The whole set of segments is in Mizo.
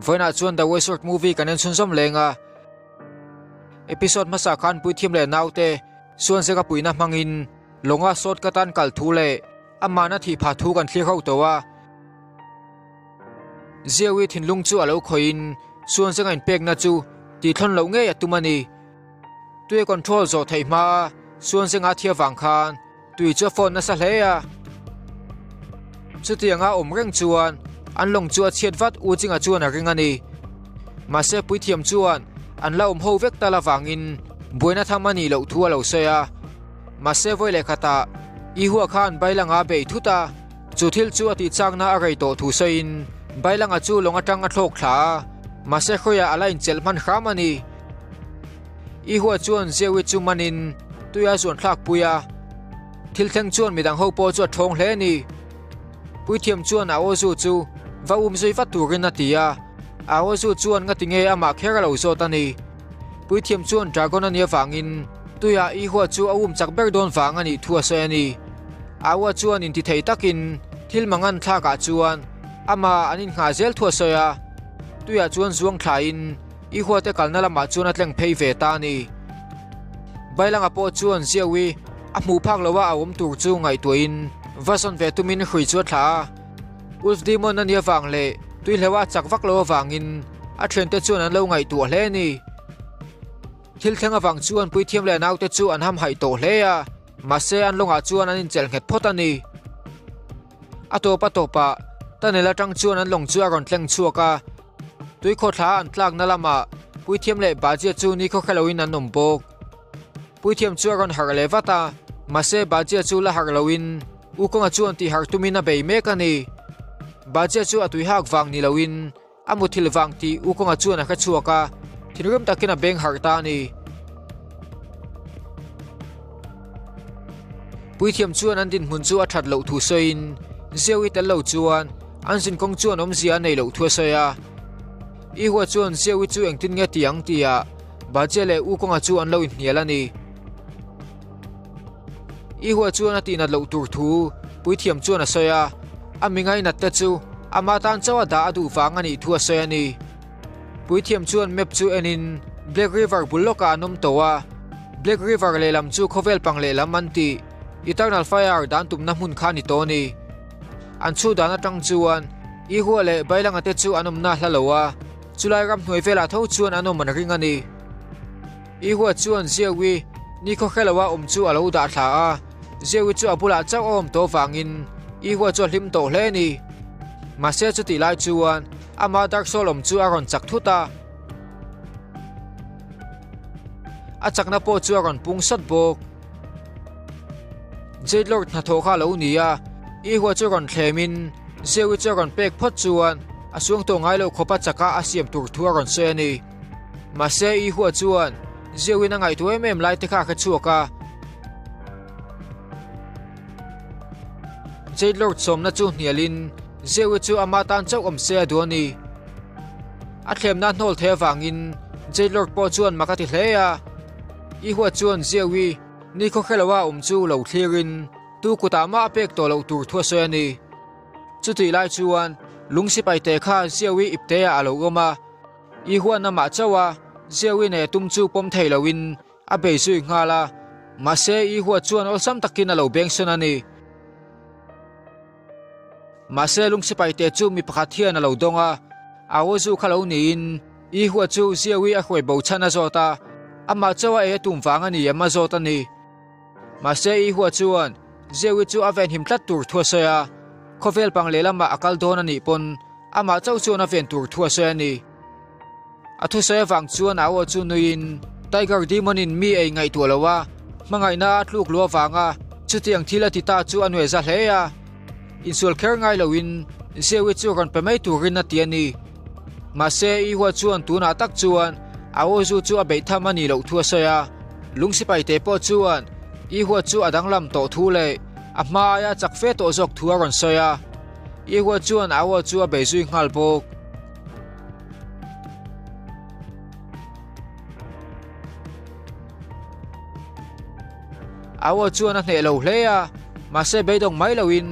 Vawiinah chuan The Westworld movie kan en chhunzawm leng a. Episode hmasa khan puithiam leh naute Suanzeka puihna hmangin lawnga sawt ka tan kal thu leh amahna thih phah thu kan thlir ho tawh a. Ziawi thinlung chu a lo khawihin Suanzenga inpekna chu tihthlawn loh ngei a tum a ni. Tui control zawh theih hmaa Suanzenga a thi avang khan tui chu a phone nasa hle a. Chutianga awm reng chuan an lawng chu a chhiat vat U Chinga chuan a ring a ni. Mahse puithiam chuan an la awm ho vek tal avangin buaina tham a nih loh thu a lo sawi a. Mahse vawi leh khatah I hua khan Bailanga bei thut a, chu thil chu a tihchakna a rei tawh thu sawiin Bailanga chu lawng atang a thlawk thla a, mahse khawiah a la inchelh hman hram a ni. I hua chuan Zeui chu manin tui a zuan thlak pui a, thil thleng chuan midang ho pawh chu a thawng hle a ni. Puithiam chuan a Aozu chu va um zui vat turin a ti a, a Aozu chuan ngati nge amah kher a lo zawt a ni. Puithiam chuan Dragon a nih avangin tuiah I hua chu a um chak ber dawn vang a nih thu a sawi a ni. Aua chuan intithei takin thil mangan thlakah chuan amah an innghah zel thu a sawi a, tuiah chuan zuang thlain I huate kalna lamah chuan a tleng phei ve ta a ni. Bailanga pawh chuan Ziaui a hmuh phak loha a awm tur chu ngaihtuahin va sawn ve tumin hrui chu a thlah a. Wolf Demon a nih avang leh tuihleua a chak vak lo avangin a thiante chuan an lo ngaihtuah hle a ni. Thil thleng avang chuan puithiam leh naute chu an hamhaih tawh hle a, mahse an lawngah chuan an inchelh nghet phawt a ni. A tawp a tawpah tunnel atang chuan an lawng chu a rawn tleng chhuak a, tuikhawthla an tlakna lamah puithiam leh Bajia chu nikhaw hreloin an awm bawk. Puithiam chu a rawn harh leh vat a, mahse Bajia chu la harh loin U Kawnga chuan tihharh tumin a bei mek a ni. Bajia chu a tuihak vang ni loin a muthilh vang tih U Kawnga chuan a hre chhuak a, thinrim takin a beng harh ta a ni. Puithiam chuan an dinhmun chu a that loh thu sawiin Ziaui tel lo chuan an zinkawng chuan awmzia a nei loh thu a sawi a. Ihua chuan Ziaui chu engtin nge ti ang tia Bajia leh U Kawnga chu an lo inhnial a ni. Ihua chuan a tihnat loh tur thu puithiam chuan a sawi a, a mi ngainat te chu ama tan chauh a dah a duh vang a nih thu a sawi a ni. Puithiam chuan map chu enin Black River bul lawkah an awm tawh a, Black River lehlam chu khawvel pang lehlam an tih Eternal Fire dan tumna hmun kha a ni tawh a ni. An chhu dan atang chuan Ihua leh Bailanga te chu an awmna hla lo a, chulai ramhnuai velah tho chuan an awm an ring a ni. Ihua chuan Zeui nikhaw hre loa awm chu a lo dah thla a, Zeui chu a bulah chauh a awm tawh vangin Ihua chu a hlim tawh hle a ni. Mahse chutih lai chuan ama Dark Soul awm chu a rawn chak thut a, a chakna pawh chu a rawn pung sawt bawk. Jade Lord hnathawh kha a lo ni a, Ihua chu rawn thlemin Zeui chu a rawn pek phawt chuan a suang tawh ngai loh khawpa chaka a siam tur thu a rawn sawi a ni. Mahse i hua chuan Ziauin a ngaihtuah em em lai te kha a hre chhuak a. Jade Lord sawmna chu hnialin Ziaui chu ama tan chauh awm se a duh a ni. A thlemna hnawl thei avangin Jade Lord pawh chuan mak a ti hle a. I hua chuan Ziaui nikhaw hre loa awm chu lo thlirin tu kutah mah a pek tawh loh tur thu a sawi a ni. Chutih lai chuan lung sipai te kha Ziaui ipteah a lo awm a. I huan amah chauh a, Zeui nei a tum chu pawm thei loin a bei zui nghal a, mahse I hua chuan awlsam takin a lo beng sawn a ni. Mahse lungsipaite chu mi pakhat hian a lo dawng a, a aw zu kha lo niin I hua chu Zeui a hruai bo chhan a zawt a, amah chauh a ei a tum vang a ni em a zawt a ni. Mahse I hua chuan Zeui chu a venhim tlat tur thu a sawi a, khawvel pang lehlamah a kal dawn a nih pawn Amah chauh chuan a ven tur thu a sawi a ni. A thusawi avang chuan a aw chu nuiin Tiger Demon in mi ei ngaihtuah lo a, hmangaihna a tluk luh avanga chutiang thil a ti ta chu a nuai za hle a. Insual kher ngai loin Zeui chu rawn pe mai turin a ti a ni. Mahse Ihua chuan tunah tak chuan a aw zu chu a beih tham a nih loh thu a sawi a. Lungsipai te pawh chuan Ihua chu a danglam tawh thu leh a hma aia chak fe tawh zawk thu a rawn sawi a. Ihua chuan a aw chu a bei zui nghal bawk. A aw chuan a hneh lo hle a, mahse beidawng mai loin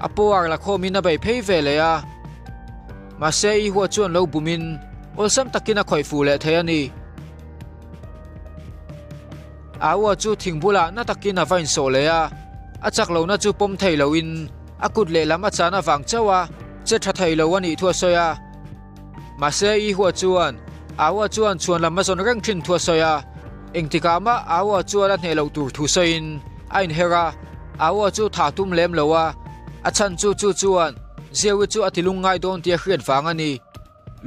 a power la khawmin a bei phei ve leh a. Mahse Ihua chuan lo bumin awlsam takin a khawih fuh leh thei a ni. Aua chu thing bulah na takin a va insawh leh a, a chak lohna chu pawm thei loin a kut lehlam a chan avang chauh a che tha thei lo a nih thu a sawi a. Mahse Ihua chuan Aua chuan chhuan lam a zawn reng thin thu a sawi a, engtikah mah Aua chuan a hneh loh tur thu sawiin a inher a, Aua chu tha tum lem lo a, a chhan chu chu chuan Zeui chu a ti lungngai dawn tih a hriat vang a ni.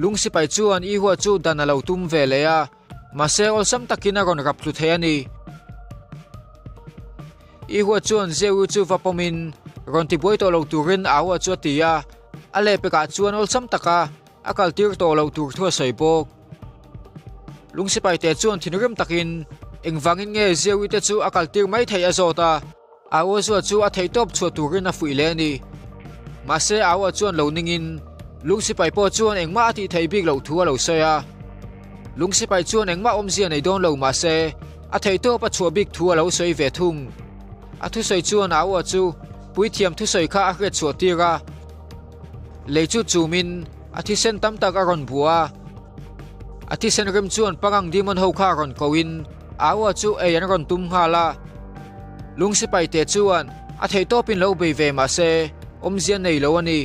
Lung sipai chuan Ihua chu dan a lo tum ve leh a, mahse awlsam takin a rawn rap tlu thei a ni. Ihua chuan Zeui chu va pawmin rawn tibuai tawh lo turin Aua chu a ti a, a lehpekah chuan awlsam taka a kaltir tawh loh tur thu a sawi bawk. Lung sipaite chuan thinrim takin engvangin nge Zeui te chu a kaltir mai theih a zawt a. Aozua chu a theihtawp chhuah turin a fuih leh a ni. Mahse Aoa chuan lo ningin lung sipai pawh chuan engmah a tih theih bik loh thu a lo sawi a. Lung sipai chuan engmah awmzia nei dawn lo mahse a theihtawp a chhuah bik thu a lo sawi ve thung. A thusawi chuan Aoa chu puithiam thusawi kha a hriat chhuah tir a. Lei chu chumin a thisen tam tak a rawn bua a. A thisen rim chuan pangang demon ho kha rawn koin Aua chu ei an rawn tum nghal a. Lung sipai te chuan a theihtawpin lo bei ve mah se awmzia nei lo a ni.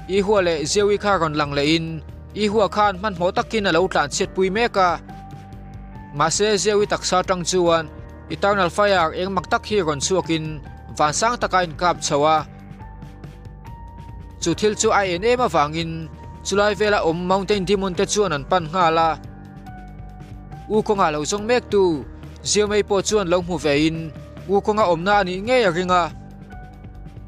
Ihua leh Zeui kha rawn lang lehin Ihua khan hmanhmawh takin a lo tlanchhiatpui mek a. Mahse Zeui taksa atang chuan Eternal Fire eng mak tak hi rawn chhuakin vansang taka a inkap chho a. Chu thil chu a en em avangin chulai vela awm Mountain Demon te chuan an pan nghal a. U kawnga lo zawng mek tu Ziamei pawh chuan lo hmu vein U kawnga awmna a nih ngei a ring a.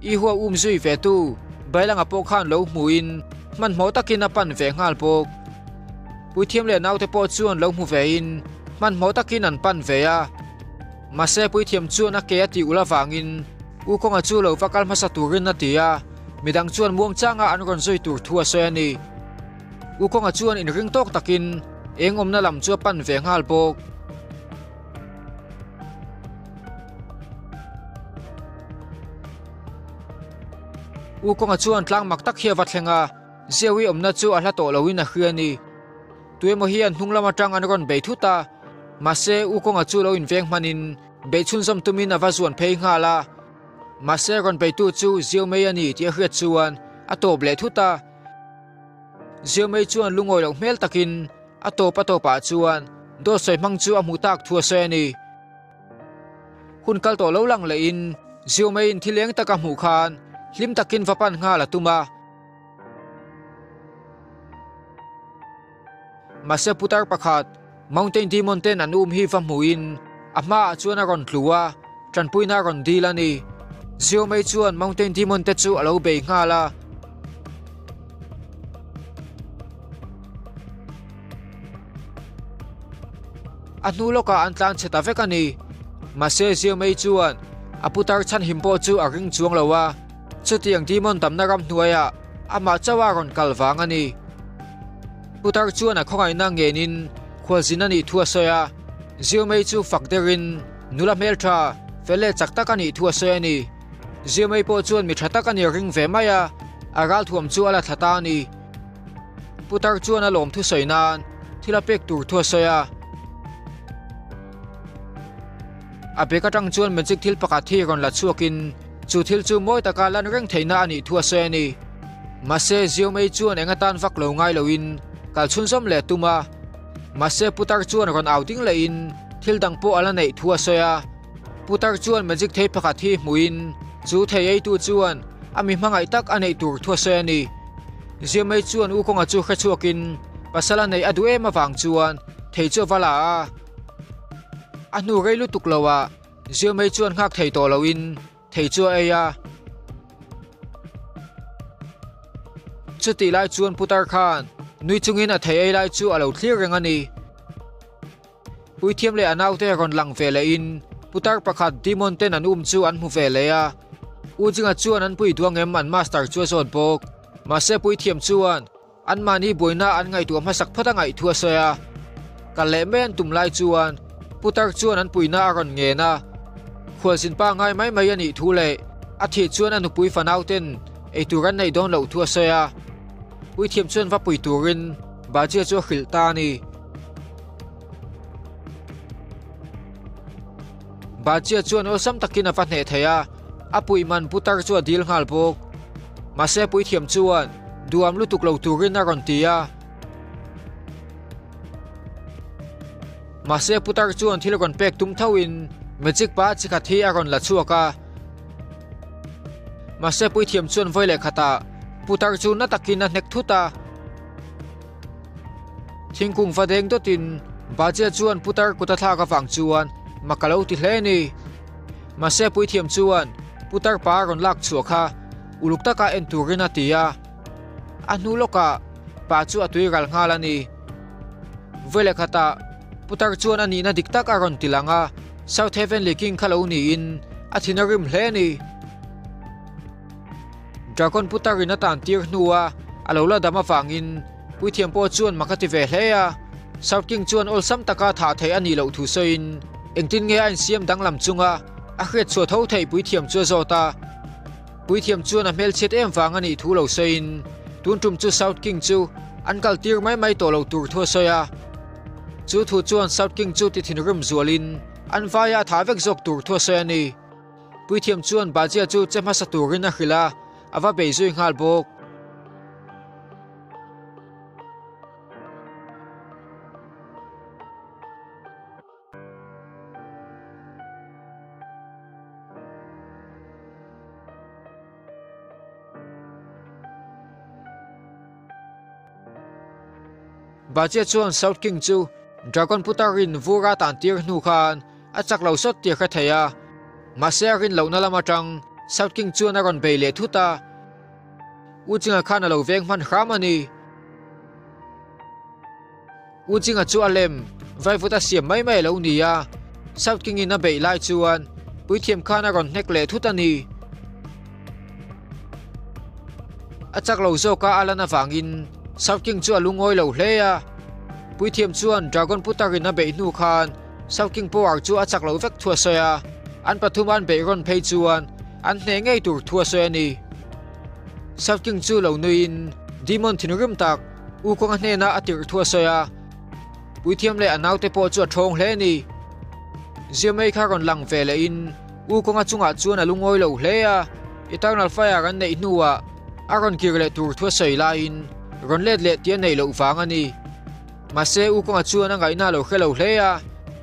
I hua um zui ve tu Bailanga pawh khan lo hmuin hmanhmawh takin a pan ve nghal bawk. Puithiam leh naute pawh chuan lo hmu vein hmanhmawh takin an pan ve a. Mahse puithiam chuan a ke a tih ulh avangin U Kawnga chu lo va kal hmasa turin a ti a, midang chuan muangchanga an rawn zui tur thu a sawi a ni. U Kawnga chuan inring tawk takin eng awmna lam chu a pan ve nghal bawk. U Kawnga chuan tlang mak tak hi a va thleng a, Zeui awmna chu a hla tawh loin a hria a ni. Tuemaw hian hnung lam atang an rawn bei thut a, mahse U Kawnga chu lo inveng hmanin beih chhunzawm tumin a va zuan phei nghal a. Mahse rawn beitu chu Ziau Mei a ni tih a hriat chuan a tawp leh thut a. Ziau Mei chuan lungawi loh hmel takin a tawp a tawpah chuan dawt sawi hmang chu a hmuh tak thu a sawi a ni. Hun kal tawh lo lang lehin Ziau Meiin thil eng tak a hmuh khan hlim takin va pan nghal a tum a. Mahse putar pakhat Mountain Demon ten an um hi va hmuhin a hmaah chuan a rawn tlu a, tanpuina a rawn dil a ni. Xiaomei chuan Mountain Demon te chu a lo bei nghal a. A hnu lawkah an tlan chhe ta vek a ni. Mahse Xiaomei chuan a putar chhanhim pawh chu a ring chuang lo a. Chutiang demon tamna ram hnuaiah amah chauh a rawn kal vang a ni. Putar chuan a khawngaihna ngenin khualzin a nih thu a sawi a, Ziomei chu fak derin nula hmeltha, fel leh chak tak a nih thu a sawi a ni. Ziomei pawh chuan mi tha tak a nih ring ve mai a, a ralthuam chu a la thla ta a ni. Putar chuan a lawm thusawi nan thil a pek tur thu a sawi a. A bag atang chuan magic thil pakhat hi rawn la chhuakin chu thil chu mawi taka lan reng theihna a nih thu a sawi a ni. Mahse Ziomei chuan eng atan vak lo ngai loin kal chhunzawm leh a tum a. Mahse putar chuan rawn au ding lehin thil dang pawh a la neih thu a sawi a. Putar chuan magic thei pakhat hi hmuhin chu thei eitu chuan a mi hmangaih tak a neih tur thu a sawi a ni. Ziomei chuan U Kawnga chu hre chhuakin pasal a neih a duh em avang chuan thei chu a va la a. A hnu rei lutuk lo ah Ziomei chuan nghak thei tawh loin thei chu a ei a. Chutih lai chuan putar khan nui chungin a thei ei lai chu a lo thlir reng a ni. Puithiam leh a naute rawn lang ve lehin putar pakhat demon ten an um chu an hmu ve leh a. U Jinga chuan an pui duang em an master chu a zawt bawk. Mahse puithiam chuan Anmahni buaina an ngaihtuah hmasak phawt a ngaih thu a sawi a, kal leh mai an tum lai chuan putar chuan an puihna a rawn ngen a, khualzin pa ngai mai mai a nih thu leh a thih chuan a nupui fanau ten eitur an neih dawn loh thu a sawi a. Puithiam chuan va pui turin Bajia chu a hrilh ta a ni. Bajia chuan awlsam takin a va hneh thei a, a puih man putar chu a dil nghal bawk. Mahse puithiam chuan duham lutuk lo turin a rawn ti a. Mahse putar chuan thil rawn pek tum thoin magic pa chi khat hi a rawn la chhuak a. Mahse puithiam chuan vawi leh khatah putar chu na takin a hnek thut a. Thingkung va deng dawtin Bajia chuan putar kut a thlak avang chuan mak a lo ti hle a ni. Mahse puithiam chuan putar pa a rawn lak chhuah kha uluk taka en turin a ti a. A hnu lawkah pa chu a tui ral nghal a ni. Vawi leh khatah putar chuan a nihna dik tak a rawn ti lang a, South Heavenly King kha lo niin a thin a rim hle a ni. Dragon putar in a tan tir hnua a lo la dam avangin puithiam pawh chuan mak a ti ve hle a. South King chuan awlsam taka thah theih a nih loh thu sawiin engtin nge a insiam danglam chunga a hriat chhuah tho theih puithiam chu a zawt a. Puithiam chuan a hmelchhiat em vang a nih thu lo sawiin tun tum chu South King chu an kal tir mai mai tawh lo tur thu a sawi a. Chu thu chuan South King chu ti thinrim zualin an vaia a thah vek zawk tur thu a sawi a ni. Puithiam chuan Bajia chu che hmasa turin a hrilh a, a va bei zui nghal bawk. Bajia chuan South King chu Dragon Putarin vur a tan tir hnu khan a chak lo sawt tih a hre thei a. Mahse a rin lohna lam atang South King chuan a rawn bei leh thut a. U Chinga khan a lo veng hman hram a ni. U Chinga chu a lem vaivut a siam mai mai a lo ni a. South King in a beih lai chuan puithiam khan a rawn hnek leh thut a ni. A chak lo zawk a a lan avangin South King chu a lungawi lo hle a. Puithiam chuan Dragon Putarin a beih hnu khan South King power chu a chak lo vek thu a sawi a, an pathum an beih rawn phei chuan an hneh ngei tur thu a sawi a ni. South King chu lo nuiin Demon thinrim tak U Kawnga hnena a tirh thu a sawi a, Puithiam leh a naute pawh chu a ṭhawng hle a ni. Ziamei kha rawn lang ve lehin U Kawnga chungah chuan a lungawi lo hle a, Eternal Fire an neih hnuah a rawn kir leh tur thu a sawi laiin rawn let leh tih a neih loh vang a ni. Mahse, U Kawnga chuan a ngaihna a lo hre lo hle a,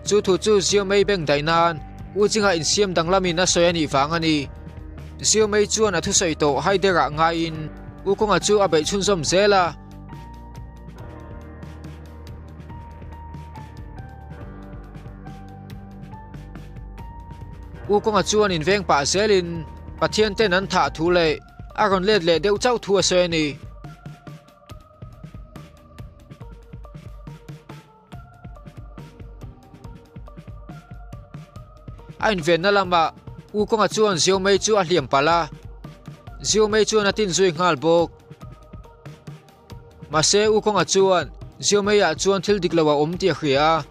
chu thu chu Ziamei beng daih nan U Chinga insiam danglamin a sawi a nih vang a ni. Ziamei chuan a thusawi tawh haiderah ngaiin U Kawnga chu a beih chhunzawm zel a. U Kawnga chuan inveng pah zelin Pathian ten an thah thu leh a rawn let leh deuh chauh thu a sawi a ni. A invenna lamah U Kawnga chuan Ziaumei chu a hliam palh a, Ziaumei chuan a tin zui nghal bawk. Mahse U Kawnga chuan Ziaumei-ah chuan thil dik lo a awm tih a hria a,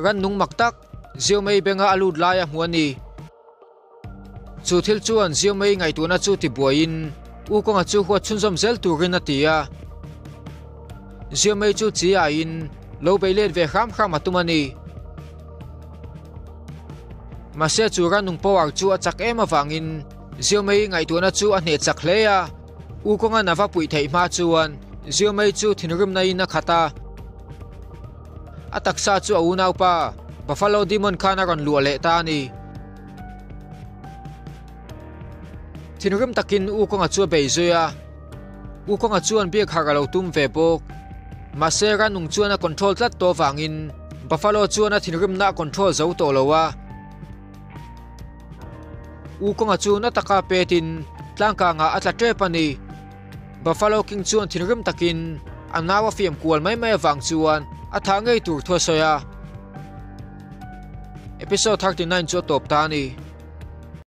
rannung mak tak Ziaumei benga a lut lai a hmu a ni. Chu thil chuan Ziaumei ngaihtuahna chu tibuaiin U Kawnga chu huat chhunzawm zel turin a ti a. Ziaumei chu chi aiin lo bei let ve hram hram a tum a ni. Mahse chu rannung power chu a chak em avangin Ziaumei ngaihtuahna chu a hneh chak hle a. U Kawnga'n a va puih theih hma chuan Ziaumei chu thinrimna in a khat a. A taksa chu a unaupa Buffalo Demon khan a rawn luah leh ta a ni. Thinrim takin U Kawnga chu a bei zui a, U Kawnga chuan biak harh a lo tum ve bawk. Mahse Ranung chuan a control tlat tawh avangin Buffalo chuan a thinrimna a control zo tawh lo a. U Kawnga chu na taka petin tlangkangah a tla tep a ni. Buffalo King chuan thinrim takin a nau a fiam kual mai mai avang chuan a thah ngei tur thu a sawi a. Episode 39 chu a tawp ta a ni.